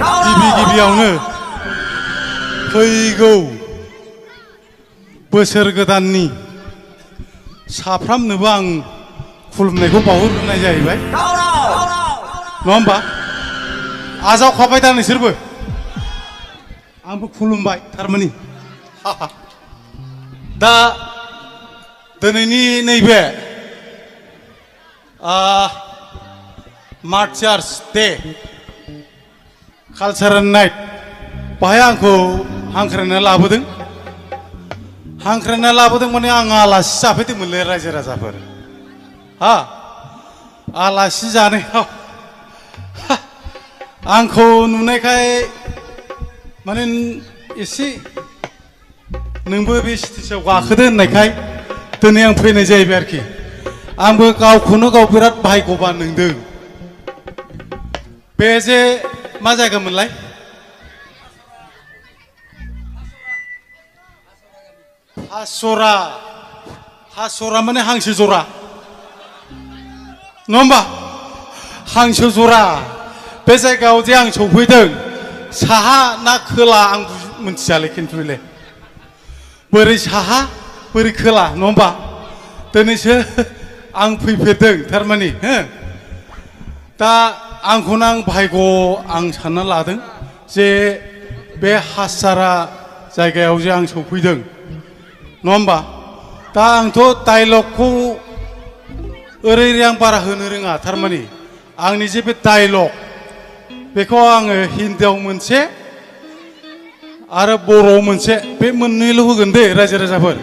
गिबि गिबियावनो फैगौ बोसोर गोदाननि साफ्रामनोबो आं खुलुमनायखौ बावहरग्रोनाय जाहैबाय नङा होमबा आजावखाबाय दा नोंसोरबो आंबो खुलुमबाय थारमानि दा दिनैनि नैबे मार्चार्स डे कालचारेल नाइट बाहाय आंखौ हांख्रायना लाबोदों माने आं आलासि जाफैदोंमोनलै रायजो राजाफोर हा आलासि जानायाव आंखौ नुनायखाय माने एसे नोंबो बे स्टेजआव गाखोदो होननायखाय दिनै आं फैनाय जाहैबाय आरोखि आंबो गावखौनो गाव बिराद भाग्यबान नंदों बे जे मा जायगामोनलाय हासरा माने हांसो जरा नङा होमबा हांसो जरा बे जायगायाव जे आं सफैदों साहा ना खोला आं मिथियालै खिन्थुले बोरै साहा बोरै खोला नङा होमबा दिनैसो आं फैफेरदों थारमानि हो दा आंखौनो आं भाग्य आं सानना लादों जे बे हासारा जायगायाव जे आं सफैदों नङा होमबा दा आंथ' डाइलगखौ ओरै आं बारा होनो रोङा थारमानि आंनि जे बे डाइलग बेखौ आङो हिन्दीआव मोनसे आरो बर'आव मोनसे बे मोननैल' होगोन दे रायजो राजाफोर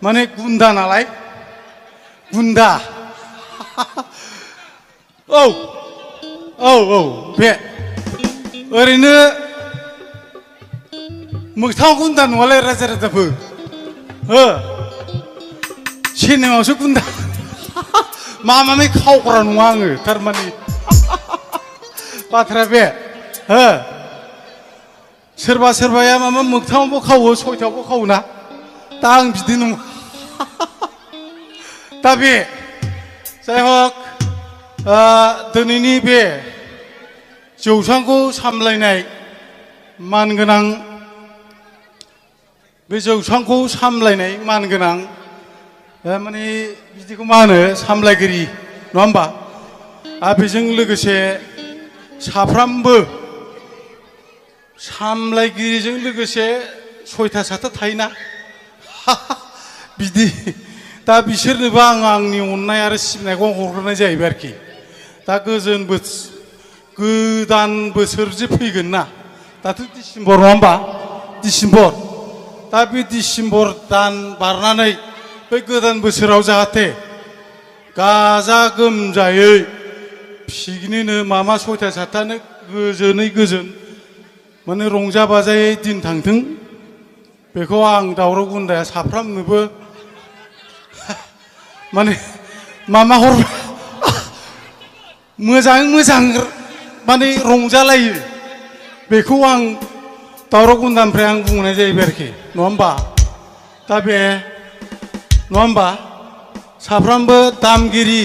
माने गुन्दा नालाय गुन्दा औ बे ओरैनो मोगथाङाव गुन्दा नङालै रायजो राजाफोर हो सिनेमायावसो गुन्दा मामानि खावग्रा नङा आङो थारमानि बाथ्राया बे हो सोरबाया मामा मोगथाङावबो खावो सयथायावबो खावो ना दा आं बिदि नङा दा बे जाय हक दिनैनि बे जौसांखौ सामलायनाय मानगोनां बे जौसांखौ सामलायनाय मानगोनां माने बिदिखौ मा होनो सामलायगिरि नङा होमबा आरो बेजों लोगोसे साफ्रामबो सामलायगिरिजों लोगोसे सयथा सातथा थायोना बिदि दा बिसोरनोबो आं आंनि अननाय आरो सिबिनायखौ हरग्रोनाय जाहैबाय आरोखि दा गोदान बोसोर जे फैगोन ना दाथ' डिसेम्बर नङा होमबा डिसेम्बर दा बे डिसेम्बर दान बारनानै बै गोदान बोसोराव जाहाथे गाजा गोमजायै पिकनिकनो मामा सयथा सातथानो गोजोनै गोजोन माने रंजा बाजायै दिन थांथों बेखौ आं दावराव गुन्दाया साफ्रामनोबो माने मामा हर मोजाङै मोजां माने रंजालायो बेखौ आं दावराव गुन्दानिफ्राय आं बुंनाय जाहैबाय आरोखि नङा होमबा दा बे नङा होमबा साफ्रामबो दामगिरि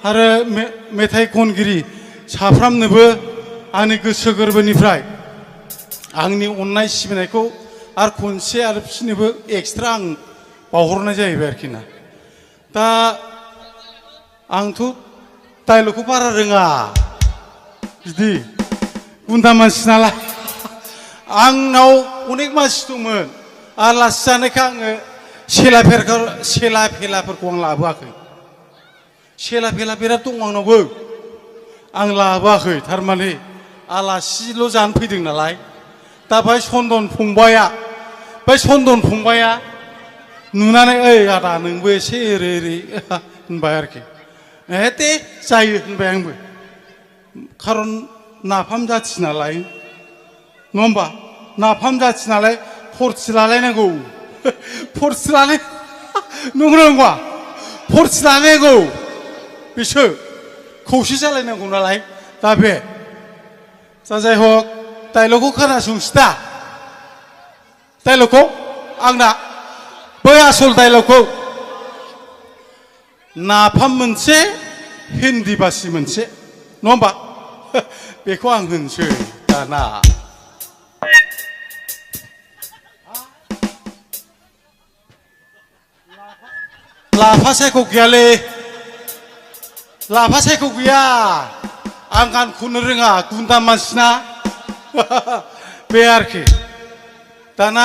आरो मेथाइ खनगिरि साफ्रामनोबो आंनि गोसो गोरबोनिफ्राय आंनि अननाय सिबिनायखौ आरो खनसे आरो बिसोरनोबो एक्सट्रा आं बावहरनाय जाहैबाय आरोखि ना दा आंथ' डाइलगखौ बारा रोङा बिदि गुन्दा मानसि नालाय आंनाव अनेक मानसि दंमोन आलासि जानायखाय आङो सेला फेलाफोरखौ आं लाबोआखै सेला फेला बिराद दं आंनावबो आं लाबोआखै थारमाने आलासिल' जानो फैदों नालाय दा बाय चन्दन फंबाया नुनानै ओइ आदा नोंबो एसे ओरै होनबाय आरोखि दे जायो होनबाय आंबो खारन नाफाम जाथि नालाय नङा होमबा नाफाम जाथि नालाय फरथि लालायनांगौ फरथि लानाय नंगौना नङा फरथि लानांगौ बिसो खौसे जालायनांगौ नालाय दा बे जाय हक डाइलगखौ खोनासंसै दा डाइलगखौ आंना बै आसल डाइलगखौ नाफाम मोनसे हिन्दी बासि मोनसे नङा होमबा बेखौ आं होनसै दाना लाफा सायख' गैयालै लाफा सायख' गैया आं गान खननो रोङा गुन्दा मानसिना बे आरोखि दाना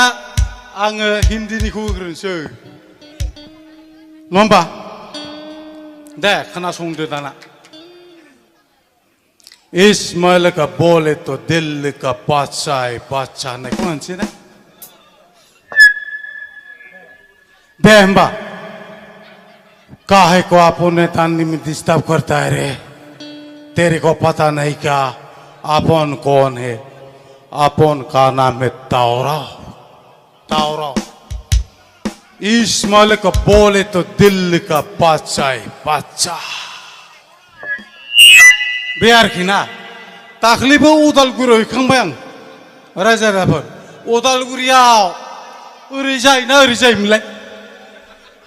आङो हिन्दीनिखौ होग्रोनोसै नङा होमबा दे खोनासंदो दाना इस्माइल का बोले तो दिल का बादशाह है बादशाह होननायखौ होनसै ना दे होमबा काहे को आपने तानी में डिस्टर्ब करता है रे तेरे को पता नहीं क्या अपन कौन है अपन का नाम है तावरा तावरा इस्माइल का बोले तो दिल का बादशाह है बादशाह बे आरोखि ना दाख्लैबो उदालगुरियाव हैखांबाय आं रायजो राजाफोर उदालगुरियाव ओरै जायोना ओरै जायोमोनलाय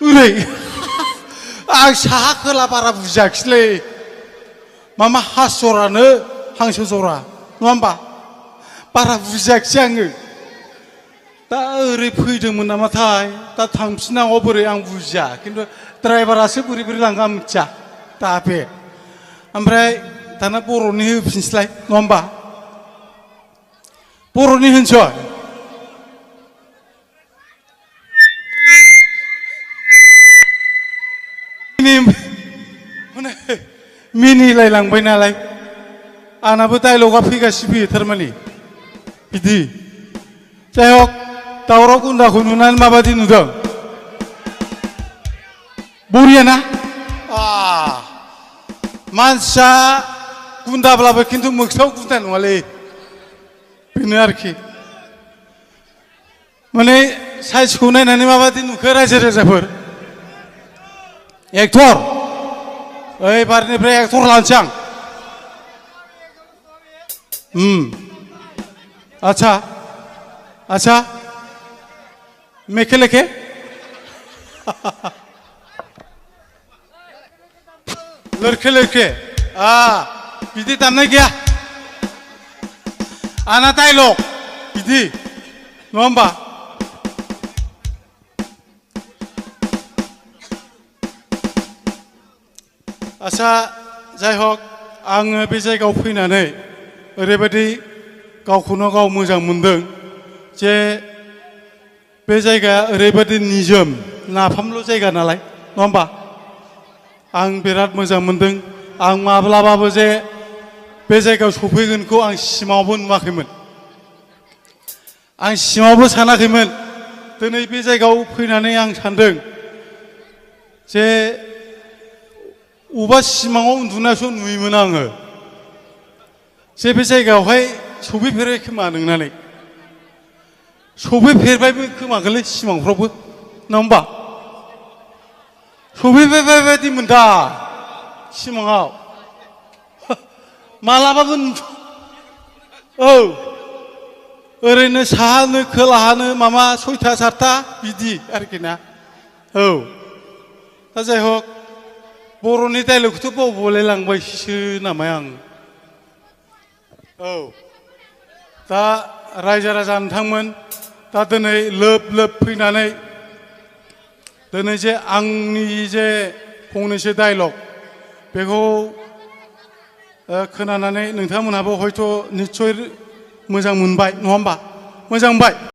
ओरै आं साहा खोला बारा बुजियाखिसैलै मामा हासरानो हांसो जरा नङा होमबा बारा बुजियाखिसै आङो दा ओरै फैदोंमोन नामाथाय दा थांफिननांगौ बोरै आं बुजिया खिन्थु ड्राइभारासो बोरै बोरै लांगा मिथिया दा बे ओमफ्राय दाना बर'नि होफिनसैलाय नङा होमबा बर'नि होनसै मिनिलायलांबाय नालाय आंनाबो डायलगा फैगासिनो फैयो थारमाने बिदि जाय हक दावराव गुन्दाखौ नुनानै माबादि नुदों बरियाना मानसिया गुन्दाब्लाबो खिन्थु मोगथाङाव गुन्दा नङालै बेनो आरोखि माने साइजखौ नायनानै माबादि नुखो रायजो राजाफोर एक्टर एबारनिफ्राय एक्टर लानोसै आं आच्छा आच्छा मेखे लेखे लोरखे लोरखे बिदि दामनाय गैया आंना डायलग बिदि नङा होमबा आच्छा जाय हक आङो बे जायगायाव फैनानै ओरैबायदि गावखौनो गाव मोजां मोनदों जे बे जायगाया ओरैबायदि निजोम नाफामल' जायगा नालाय नङा होमबा आं बिराद मोजां मोनदों आं माब्लाबाबो जे बे जायगायाव सफैगोनखौ आं सिमाङावबो नुवाखैमोन आं सिमाङावबो सानाखैमोन दिनै बे जायगायाव फैनानै आं सानदों जे अबा सिमाङाव उन्दुनायसो नुयोमोन आङो जे बे जायगायावहाय सफैफेरै खोमा नोंनानै सफैफेरबायबो खोमागोनलै सिमांफ्रावबो नङा होमबा सफैबाय बायदि मोनदा सिमाङाव मालाबाबो औ ओरैनो साहानो खोलाहानो माबा 6टा 7टा बिदि आरोखि ना औ दा जाय हक बर'नि डायलगखौथ' बावलायलांबायसो नामा आं औ दा रायजो राजा नोंथांमोन दा दिनै लोब लोब फैनानै दिनै जे आंनि जे फंनैसो डायलग बेखौ खोनानानै नोंथांमोनहाबो हयथ' निस्सय मोजां मोनबाय नङा होमबा मोजां मोनबाय